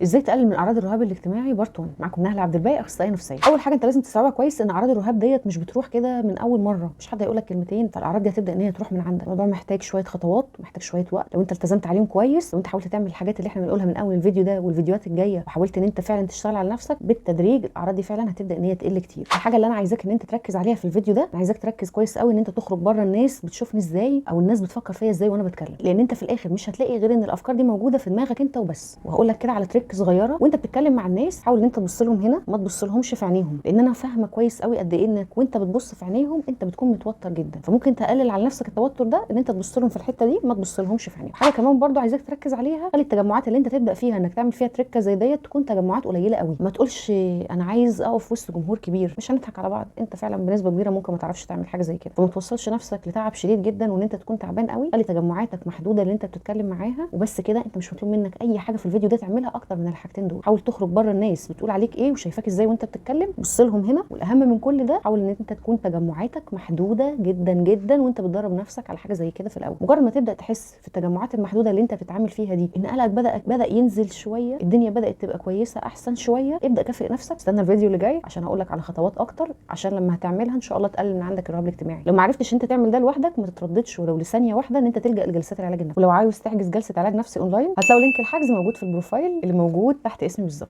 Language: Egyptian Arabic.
ازاي تقلل من اعراض الرهاب الاجتماعي part 1. معاكم نهله عبد الباقي، اخصائية نفسية. اول حاجة انت لازم تستوعبها كويس ان اعراض الرهاب ديت مش بتروح كده من اول مره، مش حد هيقول لك كلمتين فالاعراض دي هتبدا ان هي تروح من عندك. الموضوع محتاج شوية خطوات، محتاج شوية وقت. لو انت التزمت عليهم كويس، لو انت حاولت تعمل الحاجات اللي احنا بنقولها من اول الفيديو ده والفيديوهات الجايه، وحاولت ان انت فعلا تشتغل على نفسك بالتدريج، الاعراض دي فعلا هتبدا ان هي تقل كتير. الحاجة اللي انا عايزاك ان انت تركز عليها في الفيديو ده، انا عايزاك تركز كويس قوي ان انت تخرج بره الناس بتشوفني ازاي او الناس بتفكر فيا ازاي وانا بتكلم، لان انت في الاخر مش هتلاقي غير ان الافكار دي موجودة في دماغك انت وبس. وهقول لك كده على trick صغيره، وانت بتتكلم مع الناس حاول ان انت تبص لهم هنا، ما تبص لهمش في عينيهم، لان انا فاهمه كويس قوي قد ايه انك وانت بتبص في عينيهم انت بتكون متوتر جدا، فممكن تقلل على نفسك التوتر ده ان انت تبص لهم في الحتة دي، ما تبص لهمش في عينيهم. حاجة كمان برضو عايزاك تركز عليها، خلي التجمعات اللي انت تبدا فيها انك تعمل فيها تريكه زي ديت تكون تجمعات قليله قوي. ما تقولش انا عايز اقف وسط جمهور كبير، مش هنضحك على بعض، انت فعلا بنسبة كبيرة ممكن ما تعرفش تعمل حاجة زي كده، فما توصلش نفسك لتعب شديد جدا وان انت تكون تعبان قوي. خلي تجمعاتك محدودة اللي انت بتتكلم معاها وبس كده. انت مش مطلوب منك اي حاجة في الفيديو ده تعملها اكتر من الحاجتين دول. حاول تخرج بره الناس بتقول عليك ايه وشايفاك ازاي وانت بتتكلم، بص لهم هنا. والاهم من كل ده حاول ان انت تكون تجمعاتك محدودة جدا جدا وانت بتدرب نفسك على حاجة زي كده في الاول. مجرد ما تبدا تحس في التجمعات المحدودة اللي انت بتتعامل فيها دي ان قلقك بدا ينزل شوية، الدنيا بدات تبقى كويسة احسن شوية، ابدا كافئ نفسك. استنى الفيديو اللي جاي عشان اقول لك على خطوات اكتر، عشان لما هتعملها ان شاء الله تقلل من عندك الرهاب الاجتماعي. لو ما عرفتش انت تعمل ده لوحدك ما تترددش ولو لثانيه واحدة ان انت تلجا لجلسات العلاج النفسي. ولو عاوز تحجز جلسه علاج نفسي اونلاين هتلاقوا link الحجز موجود في ال profile اللي موجود تحت اسمي بالظبط.